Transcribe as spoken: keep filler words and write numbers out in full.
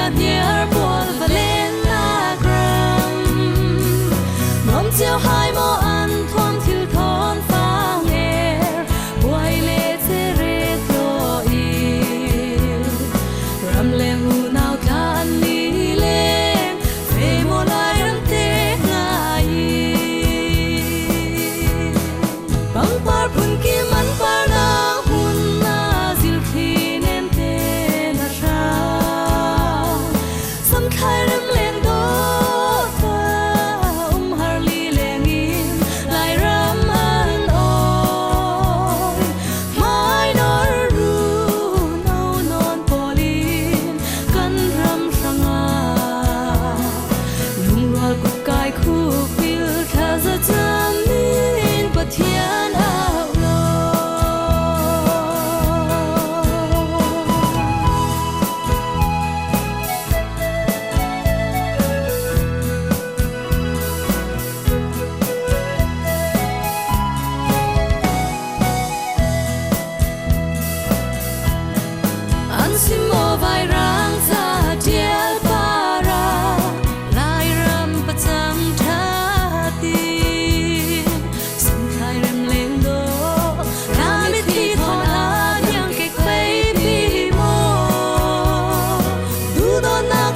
Niar pawl va lennak ram, nuam cio hai maw an thuam thil thawn fang er, buai le ceret law i, ram leng unau tlan ni leng, fei maw lai ramte ngai i. Pangpar phun kim an parna hun a zil thli nemte na hra. Samthlai rem leng dawh ta um har li leng in lai ram an awi. Mai nor ru nau nawn pawlin kan ram hranga lungrual kuk kai khuk pil tha za cam ning Pathian au lo. An sim maw vai rang ca tial para, lai ram pacang tha ti. Samthlai rem leng dawh, na mit hi thawn a diang kek pei pi maw? Duhdawtnak